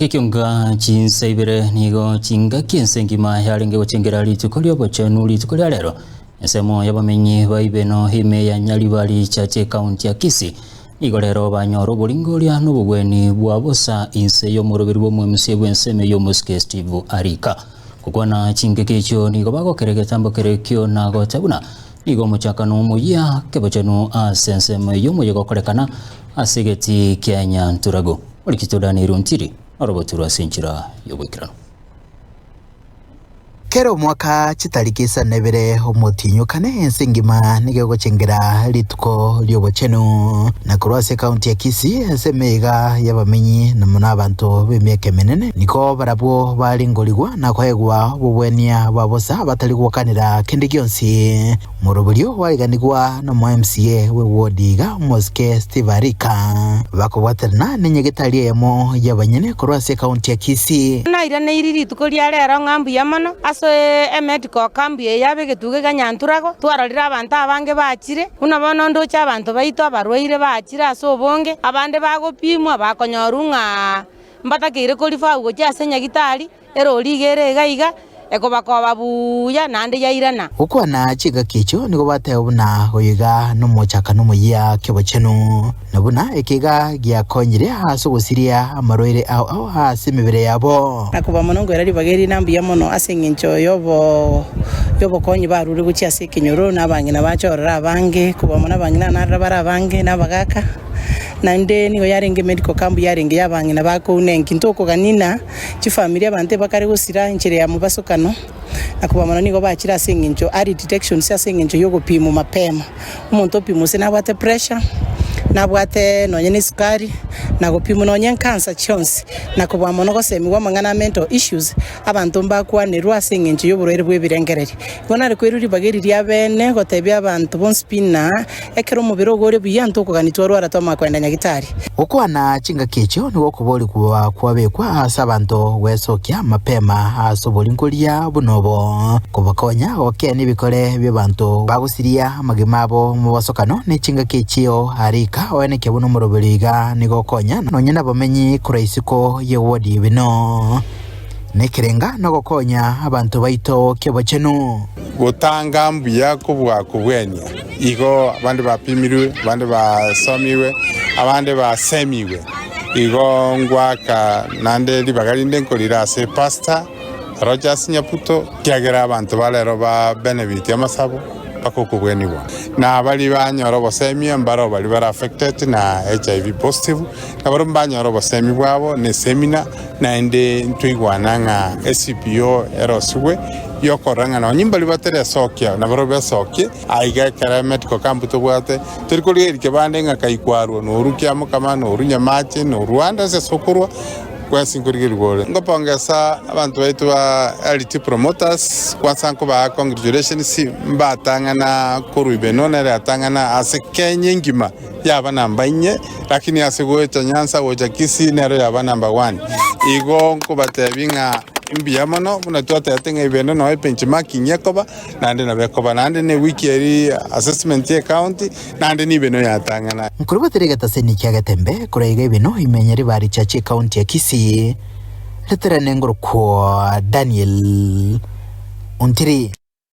Gekionga chinsa ibere nigo chingaki ense engima yarenge gochengera rituko ri'obochenu rituko ria rero. Ensemo y'abamenyi ba Ibeno ime ya Nyaribari Church ekaunti ya Kisii nigo rero banyora oboringoria na obogweni bwa bosa inse y'omoroberi bw'omwemusia bw'ensemo y'omosike Steve Arika. Gokwana chingaki echio nigo bagokera egetambo kerekio na goteba buna nigo omochakano omoyia kebochenu ase ensemo eyio omoyega okorekana ase egetii kia Nyanturago. Orikito Daniel Ontiri norogoturwa ase enchera y'oboikeranu. Kera omwaka chitariki isano ibere omotienyi o kane ense engima nigo egochengera rituko ri'obochenu. Na korwa ase ekaunti ya Kisii ase emeyega y'abamenyi na mono abanto b'emiaka emenene nigo barabwo baringorigwa na koegwa obogwenia bwa bosa batari gwakanera kende gionsi. Omoroberio gwaiganigwa nomo MCA bw'ewodi iga omosike Steve Arika bakobwaterana nenyagetari eyemo y'abanyene korwa ase ekaunti ya Kisii. Nairaneiri rituko ria rero ng'a mbuya mono ase emedical camp eye yaba egetugo iga Nyanturago, twarorire abanto abange bachire, buna bono ndoche abanto baito abarwaire bachire ase obonge, abande bagopimwa bakonyorwa ng'a mbatakeire korifawu gochia ase nyagitari. Erori iga ere iga iga, ekobakoba buya, naende yairana. Gokwana chingaki echio nigo bateba buna oyo iga nomochakano omoyia ki'obochenu, na buna eke iga giakonyire ase ogosiria amarwaire ao ao ase emebere yabo. Na koba mono nkoira ribaga eri na mbuya mono ase engencho y'obokonyi barure gochia ase ekenyoro, na abang'ina bachorire abange, koba mono abang'ina narora bare abange, na abagaka, naende nigo yarenge medical camp yarenge y'abang'ina bakouna enki. Ntokogania ng'a Chifamiri abanto ebakare gosira enchera ya mobasokano, na kobamona nigo bachire ase engencho early detections ase engencho y'ogopimwa mapema. Omonto opimwa gose nabwate pressure, nabwate nonye na esukari, na gopimwa nonye nkansa chionsi, na kobua mono gosemigwa amang'ana a mental issues, abanto mbakwanerwe ase engencho y'oborwaire bw'ebirengererio. Igo nare koirwa ribaga eri riabeene gotebia abanto bonsi pi ng'a ekero omobere ogo ore buya ntokogania twarwara twamanya kogenda nyagitari. Gokwana chingaki echio nigo okoborigwa kwabekwa ase abanto gwesokia mapema ase oboringoria buna obo, kobakonya gokeania ebikore bi'abanto bagosiria amagima abo mobosokano ne chingaki echio arika oenekia buna omoroberio iga nigo okonya nonya nabamenyi korwa isiko y'ewodi ebino. Nekerenga nogokonya abanto baito ki'obochenu. Gotanga mbuya kobua kobwenia. Igo abande bapimirwe, abande basomigwe, abande basemigwe. Igo ngwaka naende ribaga rinde nkorire ase Pastor Rogers Nyabuto, ekiagera abanto ba rero ba benefit amasabo mpaka okobwenigwa. Na baria banyora obosemia mbaro baria bare affected na HIV positive, nabarobwo mbanyore obosemi bwabo na esemina. Naende ntwaigwana ng'a esibio erosigwe y'okorora ng'a nonye mbaria bateresokia nabarobwo besokie. Aiga ekero medical camp tobwate, tori korigereria kebande ng'a kaikwarwa noru Kiamokama, noru Nyamache, noru ande ase ase okorwa, gwensi nkorigerigwa ore. Nkopongesa abanto baito ba health promoters, kwansa nkobaa congratulations mbatang'ana korwa Ibeno nere atang'ana ase Kenya engima. yaba namba inye, lakini ase gocha Nyanza gocha Kisii nero yaba namba one. Igo nkobatebia ng'a mbuya mono buna twatebete ng'a ebende noo ebenchmarking ekoba naende nabo ekoba naende ne ewiki eria assessment ya ecounty naende nibe no yatang'ana. Nkorubatera egetaseni kia Getembe korwa iga ebino ime Nyaribari Church ecounty ya Kisii, reterane ngorokwa Daniel Ontiri.